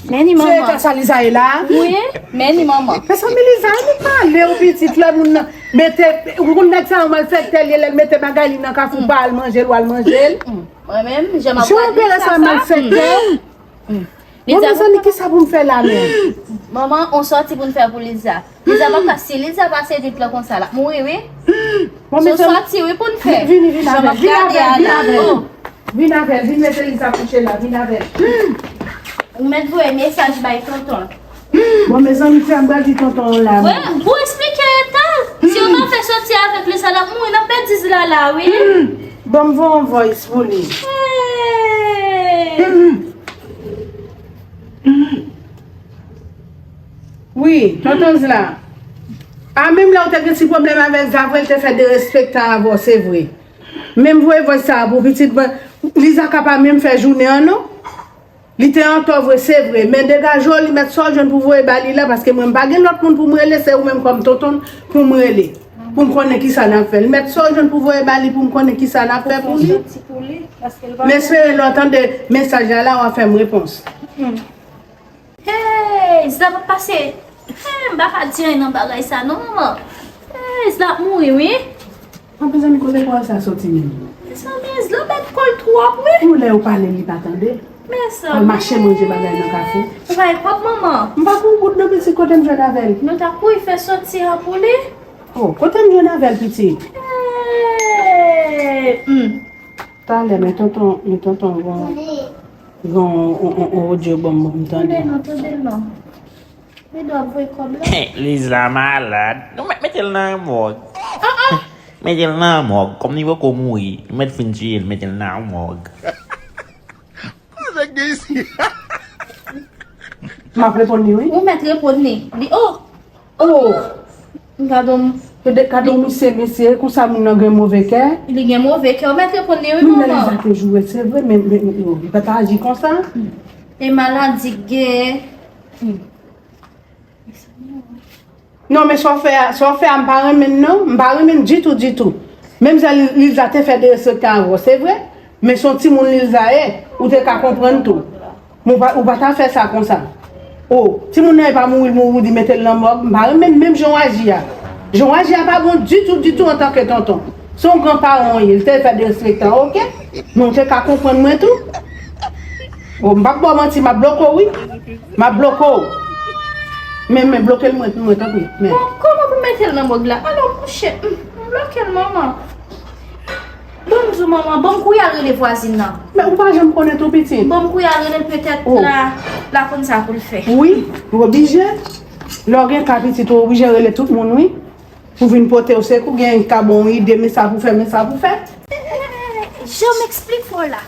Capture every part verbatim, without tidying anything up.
Men ni manman. Se eta sa Liza ye la? Wi, men ni manman. Mezanmi, Liza, ann pale w pitit, lè moun nan mete, ou konn nèg sa yon malfektè l ye, lè l mete bagay li nan kafou pa al manje l, w al manje l. Mwen menm, jan m ap gade sa, sa. Malfektè. Bon, mezanmi, kisa pou m fè la menm? Manman, on sòti pou n fè pou Liza. Liza pa ka, si Liza pa sedui l konsa, l ap mouri, wi. Bon, se on sòti, wi, pou n fè. Vini, vini avè l, vini avè l, vini avè l. Vin avè l, vin mete Liza kouche la, vin avè l. Ou mèt voye mesaj bay tonton. Bon, mezanmi, frè m pral di tonton an la. Wi, pou eksplike eta l. Si yo pa fè sòti avèk li, sa l ap mouri, n ap pèdi Zla la, wi. Bon, m voye yon voice pou li. Hey! Wi, tonton Zla. A, menm lè w te gen ti pwoblèm avèk Zla, vre, l te fè derespektan avè w, se vre. Men m voye voice sa a pou pitit mwen, Liza ka pa menm fè jounen an, non. Li te antò vre, se vre. Men degaje w, li mèt sa w jwenn pou voye ba li la, paske mwen m pa gen lòt moun pou m rele, se ou menm kòm tonton pou m rele. Pou m konnen kisa n ap fè. Li mèt sa w jwenn pou voye ba li pou m konnen kisa n ap fè pou li. Men espere lè w tande mesaj la, la w a fè m repons. Hey, Zla pa pase. Hey, m pa ka di anyen nan bagay sa non, manman. Hey, Zla ap mouri, wi. An, mezanmi, kote pawòl sa soti menm? Mezanmi, Zla mèt kò l twòp, wi. Yon lè ou pale, li pa tande. Mezanmi. Al mache manje bagay nan kafou. Ou pa gen kòb, manman. M pa pou bout non, pitit, kote m jwenn avè l? Nou ta kouri fè sòti an pou li. Oh, kote m jwenn avè l, pitit? Hey! Hmm. Talè, men tonton, men tonton gon, gon on, on, on odyo ban m, ban m tande. Tande non, tande non. Li dwe ap voye kòb la. Liza malad. Nou mèt mete l nan mòg. Mete l nan mòg. Kòm li poko mouri, nou mèt fin tiye l, mete l nan mòg. Nèg gen isi. M ap reponn li, wi. Ou mèt reponn li. Li, oh! Oh! Gade m. Gade, gade yon misye, mesye, konsa moun nan gen move kè. Li gen move kè. Ou mèt reponn li, wi, manman. Menm lè Liza te joure, se vre, men, men, men, yo, li pa ta aji konsa. E maladi gen. Non, men sa w fè a, sa w fè a, m pa renmen l, non. M pa renmen l ditou, ditou. Menm jan Lil-, Lilza te fè derespektan avè w, se vre. Men se yon timoun Lilza ye, ou te ka konprann tou. Men ou pa, ou pa ta fè sa konsa. O, timoun nan e pa mouri, mouri, ou di mete l nan mòg. M pa renmen menm jan w aji a. Jan w aji a pa bon ditou, ditou antanke tonton. Se yon gran paran w ye, li te fè derespektan, oke? Men ou te ka konprann mwen tou. O, m p ap ba w manti, m ap bloke w, wi. M ap bloke w. Men, men, bloke l mwen, mwen, tanpri. Men. Bon, kòman pou mete l nan mòg la? Alò, monchè, m, m bloke l, manman. Ban m di w, manman, ban m kouri al rele vwazin nan. Men ou pa janm konnen tou, pitit. Ban m kouri al rele l, petèt la, la konn sa pou l fè. Wi, ou oblije. Lè w gen ka pitit, ou oblije rele tout moun, wi. Pou vin pote w sekou, gen ka ba w yon ide, men sa pou fè, men sa pou fè. Jan m eksplike w la.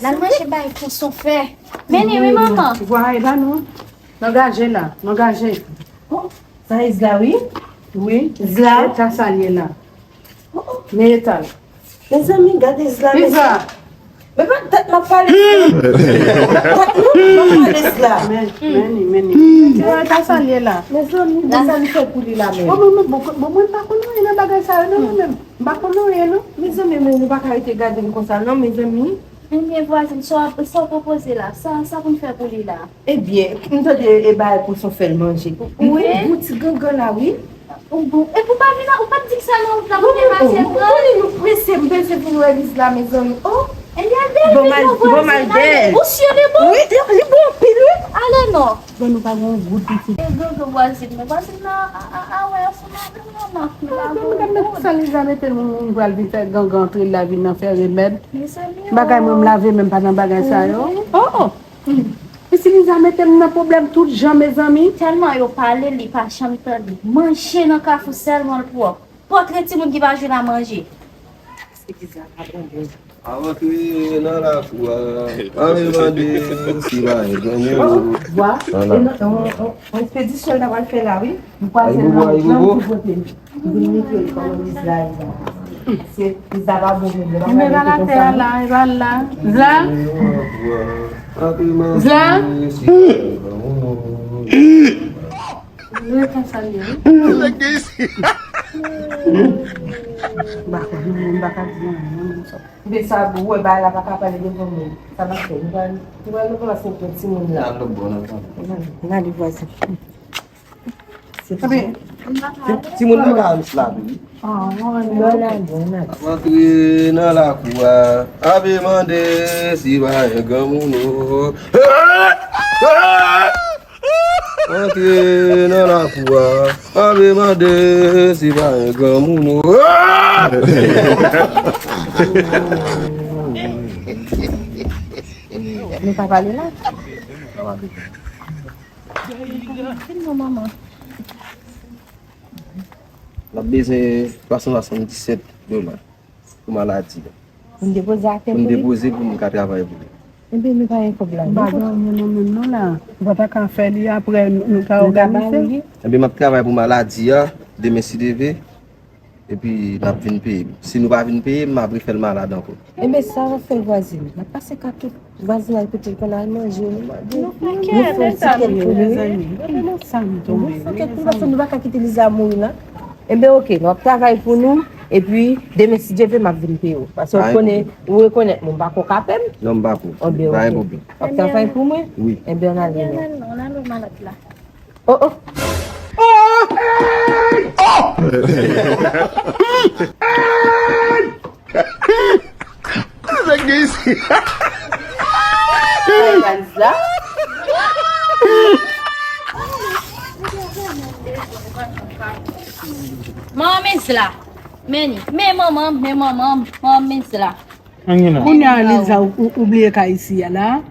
L al manje bay pou son fè. Men ni wi, manman. Vwa, e ba nou. Nan gaje la, nan gaje. Sa Isla, wi? Wi. Isla? Se ta sa l ye la. Men eta l. Mezanmi, gade Isla, mezanmi. Isla! Men pa dat m ap pale Isla. Dat nou m ap pale Isla. Men, men ni, men ni. Ti wè ta sa l ye la. Mezanmi, men sa li fè pou li la menm. Bon, bon, bon, bon, bon, mwen pa konn anyen nan bagay sa yo, non, mwen menm. M pa konn anyen, non. Mezanmi, men nou pa ka rete gade l konsa, non, mezanmi. Ebyen, vwazin, sa w, sa w pwopoze la? Sa, sa pou n fè pou li la? Ebyen, m tande e bagay pou son fè l manje. Wi. Bon, bon ti gangan la, wi. Ou bon. Epi w pa vin la, ou pa t di sa nan wout la, pou te pase pran. Ou konnen nou prese, m bezwen vin wè Lizla, mezanmi. Oh! Ebyen, al dèyè l vit non, vwazin. Ou si li bon? Wi, li, li bon anpil, wi. Ale non. Bon, nou pa gen yon goud pitit. E gangan vwazin, men vwazin nan, a, a, a, wè, ansanm avè w, manman. Gade sa Lizla mete l, moun pral vin fè gangan antre l la, vin nan fè remèd. Mezanmi, oh. Bagay mwen, m lave men m pa nan bagay sa yo. Oh, oh. Pitit Lizla mete m nan pwoblèm tout jan, mezanmi. Tèlman yo pale, li pa janm tande. Manje nan kafou sèlman l pwòp. Pòtre timoun ki pa jwenn a manje. Pitit Lizla pa bon bon. A rantre nan lakou a. Ale mande si pa gen granmoun. Vwa, e nan, on, on, on ekspedisyon l ta pral fè la, wi. Nou kwaze nan, nan pou pote. Vin montre l kòman Lizla ye la. Se Lizla pa bon moun, li pa pale konsa. Li met l atè a la, e pa l la. Zla? Zla? Li konsa li ye, wi. Nèg gen isi. M pa konn, m pa ka di anyen, non, non, sa. Ebyen sa, ou wè bagay la pa ka pale devan moun. Sa n ap fè? Nou pral, nou pral nan plas nou pran timoun la. N al lòt bò, n al pale. N ale, vwazen. Ebyen, ti, timoun nan ka jis la, wi. Ah, non, non. Bon, la, bon, la. Antre nan lakou a, ape mande si pa gen granmoun, o. Antre nan lakou a, ape mande si pa gen granmoun, o. Nou pa pale la? Fin non, manman. L ap bezwen twa san swasanndisèt dola pou maladi a. Pou n depoze atè pou li? Pou n depoze pou m ka travay pou li. Ebyen, nou pa gen kòb la. M pa gen anyen nan men m non la. Ou pa ta ka fè li apre nou, nou ta òganize? Ebyen, m ap travay pou maladi a, demen si Dye vle. Epi n ap vin peye m. Si nou pa vin peye m, m ap refè l malad ankò. Enben, sa w ap fè vwazin? N ap pase kat tout vwazinaj kote l konn al manje, nou mande. Nou fè yon ti kèk pou li, mezanmi. Gade nan sa m tonbe, nou fè kèk pou li, paske nou pa ka kite Liza mouri la. Enben, oke, nou ap travay pou nou, epi demen, si Dye vle, m ap vin peye w. Paske ou konnen, ou rekonèt mwen, m pa ko k ap pè m. Non, m pa ko. Enben, oke. W ap travay pou mwen? Wi. Enben, ann ale non. Ann ale non, ann ale malad la. Oh, oh. Oh! Hey! Oh! Hey! Sa gen isi? Sa e valiz la? Manman Mens la. Men li. Men manman, men manman, manman Mens la. Kounye a, Liza, ou, ou, ou bliye ka isi a la?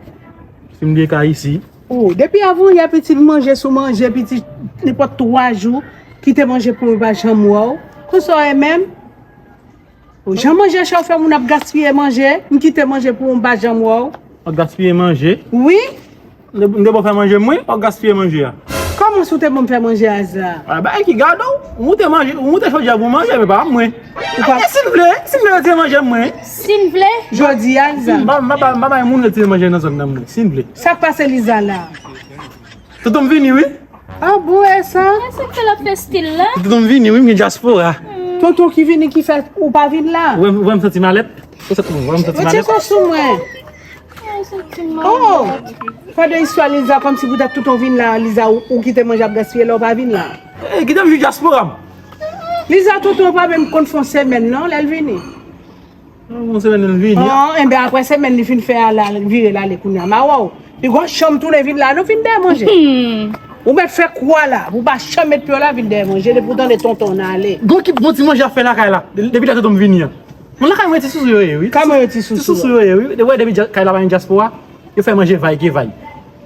Si m bliye ka isi? Oh, depi avan yè pitit manje sou manje, pitit nenpòt twa jou, kite manje pou mwen pa janm wè w. Konsa w ye menm? Oh, jan manje chòfe moun ap gaspiye manje, m kite manje pou mwen pa janm wè w. W ap gaspiye manje? Wi. M te, m te ba w fè manje mwen, w ap gaspiye manje a. Kòman si w te ban m fè manje a, Liza? A, bagay ki gade w, ou moute manje, ou moute chodyè pou manje, men pa mwen. Ou pa... Ake si l vle, si l vle retire manje mwen. Si l vle? Jodi a, Liza. M pa, m pa, m pa bay moun retire manje nan zòn nan mwen, si l vle. Sa k pase Liza la? Tonton m vini, wi. Ah bon, e sa? E sa k fè l ap fè stil la? Tonton m vini, wi, m gen dyaspora. Tonton ki vini ki fè ou pa vin la? Ou wè m, ou wè m santi malèt? Ou santi, ou wè m santi malèt? Retire kò sou mwen. Oh! Pandan istwa Liza, kòmsi poutèt tonton vin la, Liza, ou, ou kite manje ap gaspiye lè w pa vin la. Eh, kite m jwi dyaspora m. Liza, tonton pa menm konn fè yon semèn non, lè l vini. Yon semèn li vini. Oh, enben, apre semèn li fin fè a la, vire l ale kounye a. M a wè w. Li gon chanm tounen vin la, nou vin dèyè manje. Ou mèt fè kwa la, ou pa chanm met pye w la, vin dèyè manje, depi w tande tonton w nan ale. Gon ki bon ti manje ap fè lakay la, de-, depi lè tonton m vini an. Moun lakay mwen ti sousou yo ye, wi. Kòman yo ti sousou? Ti sousou yo ye, wi. Ou wè depi dja-, kay la pa gen dyaspora, yo fè manje vay ke vay.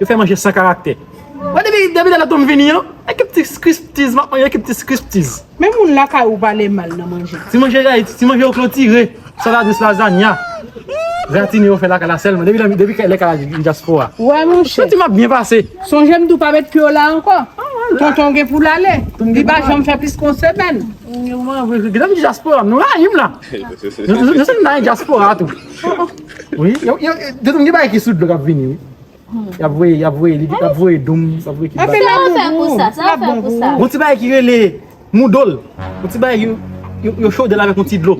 Yo fè manje san karaktè. Ou wè depi, depi lè tonton m vini an, ekip ti Crispies, m ap manje ekip ti Crispies. Men moun lakay ou pale mal nan manje. Ti manje Ayiti, ti manje yo klotire. Salad ris, lazanya. Gratine yo fè lakay la sèlman. Depi lè, depi lè kay la gen dyaspora. Wè, monchè. Santi m ap byen pase. Sonje m di w pa met pye w la ankò. Tonton gen pou l ale. Li pa janm fè plis ke yon semèn. Gade dyaspora, nou rayi m la. Nou, nou, nou se nan dyaspora tou. Wi, yo, yo, yo, gen bagay ki sou dlo k ap vini, wi. Y ap voye, y ap voye, y ap voye doum, y ap voye kit. Sa yo fè pou sa? Sa yo fè pou sa? Gon ti bagay ki rele moudol. Gon ti bagay yo, yo, yo chode l avèk yon ti dlo.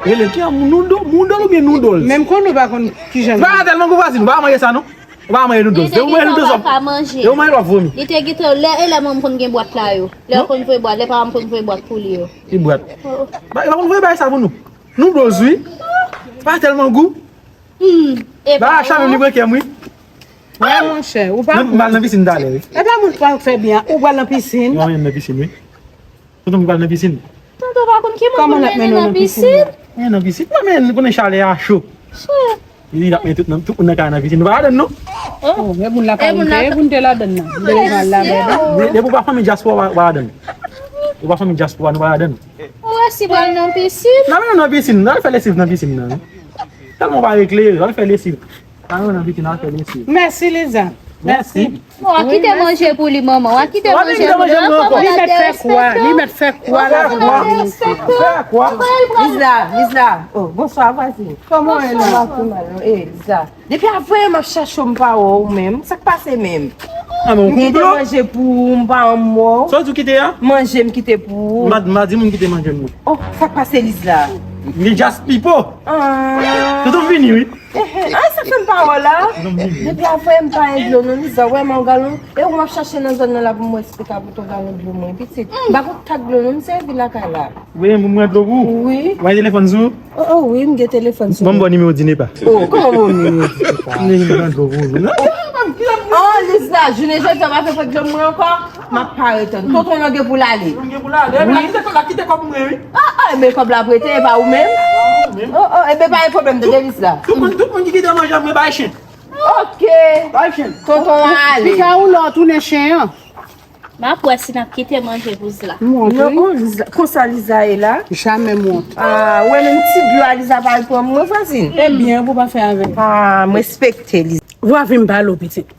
Rele ki an moudol, moudol oubyen noodles? Menm konnen ou pa konn kijan. Bagay tèlman gou vwazin, ou pa manje sa non. Ou pa manje noodles. Depi ou manje noodles, w ap, depi ou manje l w ap vomi. Li te gentan lè, e lè manman m konn gen bwat la yo. Lè yo konn voye bwat, lè paran m konn voye bwat pou li yo. Ki bwat? Yo konn voye bagay sa pou nou. Noodles wi. Bagay tèlman gou. Hmm. Bagay sa menm li pran kè m wi. Wè, monchè, ou pa... M al nan pisin talè, wi. E pa moun pa fè byen, ou pral nan pisin. Mwen menm nan pisin, wi. Tonton m pral nan pisin. Tonton pa konn ki moun pou l mennen nan pisin. Mwen nan pisin. Mwen menm, nou konnen chalè a cho. Li ap mennen tout nan, tout moun nan kay nan pisin. Nou pa ladann, non. Oh, e moun lakay nou te, e pou nou te ladann nan. Nou te pral ladann. Depi ou pa fanmi dyaspora, ou pa, ou pa ladann. Ou pa fanmi dyaspora, nou pa ladann. Ou resi pral nan pisin. N al nan pisin, n al fè lesiv nan pisin nan, wi. Tèlman w pa eklere, w al fè lesiv. Mèsi, Liza. Mèsi. Bon, w a kite manje pou li, manman. W a kite manje pou li. Li mèt fè kwa, li mèt fè kwa la. Liza, Liza. Oh, bonswa, vwazin. Kòman w ye la? Bonswa, manman. Eh, Liza. Depi avanyè m ap chache w, m pa wè w menm. Sa k pase menm? Ah, men ou konplo. M kite manje pou ou, m pa anmò. Sa w di w kite a? Manje m kite pou ou. M pa, m pa di moun kite manje m, mwen. Oh, sa k pase Liz la? Li just pipo. Ah. Tonton vini, wi. Ah, sa fè m pa wè la. Depi a frè m pa gen dlo non, Liza, wè m an galon. E ou m ap chache nan zòn nan la pou m wè si te ka pote yon galon dlo mwen, pitit. M pa gon tak dlo non, m sèvi lakay la. Wi, m mwen dlo pou ou. Wi. Wè telefòn sou? Oh, oh, wi, m gen telefòn sou. Ban m bon nimewo Dinepa. Oh, kòman bon nimewo Dinepa? M gen nimewo dlo pou ou, non? Oh, Liz la, jounen jodi a pa fè pran dlo mwen ankò. M ap pare tann. Tonton nan gen pou l ale. Tonton gen pou l ale. Wi. L ap kite kòb la, kite kòb mwen, wi. Ah, ah, men kòb la prete, e pa ou menm? Ah, ou menm. Oh, oh, e ben pa gen pwoblèm, tande Liz la. Tout moun, tout moun ki kite manje mwen bay chen. Ok. Bay chen. Tonton an ale. Pika ou lò tounen chen an. M ap wè si n ap kite manje pou Zla. Non, oh, Liza, konsa Liza ye la? Jamè m wont. Ah, wè menm ti dlo a Liza pa al pran mwen, vwazin. Ebyen, pou pa fè avè l. Ah, m respekte Liza. Vwa vin pale w, pitit.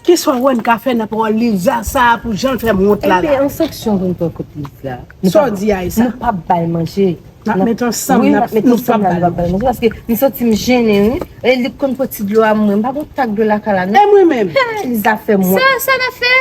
Kisa w wè n ka fè nan pawòl Liza sa a pou jan l fè m wont la la? Ebyen, an sanksyon pou n pran kont Liza. Sa w di a e sa? Nou p ap ba l manje. N ap met ansanm, wi, n ap, n ap met ansanm la, nou p ap ba l manje. Paske m santi m jennen, wi. E li konn pran ti dlo a mwen. M pa gon tak dlo lakay la, non. E mwen menm? He, Liza fè m wont. Sa, sa n ap fè?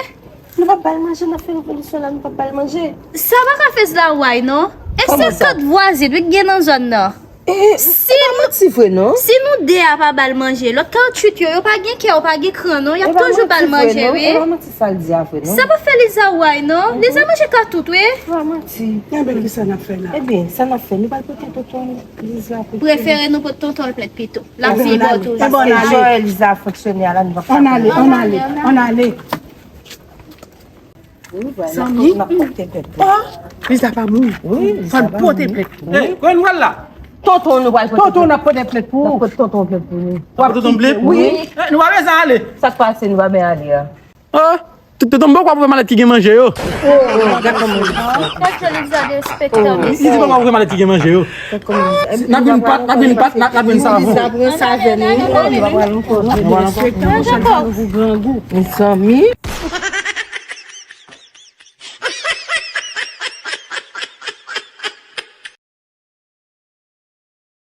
Nou p ap ba l manje, n ap fè revolisyon la, nou p ap ba l manje. Sa pa ka fè Zla wè, non. E senkant vwazin, wi, k gen nan zòn nan. E, e, si nou, manti vre, non. Si nou de a pa ba l manje, lòt karanntuit yo, yo pa gen kè, yo pa gen kran, non. Y ap toujou ba l manje, wi. E pa manti sa l di a vre, non. Sa pa fè Liza wè, non. Liza manje katout, wi. E pa manti. Ebyen, kisa n ap fè la? Ebyen, sa n ap fè, nou pral pote tonton Liza pou... Prefere nou pote tonton l plent pito. L ap viv bò toujou. Paske jan Liza fonksyone a la, nou p ap... Ann ale, ann ale, ann ale. Zanmi. Oh, Liza pa mouri. Fò n pote plent. Hey, kote nou pral la? Tonton nou pral pote plent. Tonton n ap pote plent pou ou. N ap pote tonton plent pou nou. W ap pote tonton plent? Wi. Eh, nou pa bezwen ale. Sa k pase, nou pa bezwen ale a? Oh, tonton m poko ap ouvè malèt ki gen manje yo. Oh, gad kòman li di sa. Gad jan Liza derespektan, mesye. Li di poko ap ouvè malèt ki gen manje yo. N ap vin pat, n ap vin pat, n ap vin savon. Liza pran sa avè nou. Mezanmi.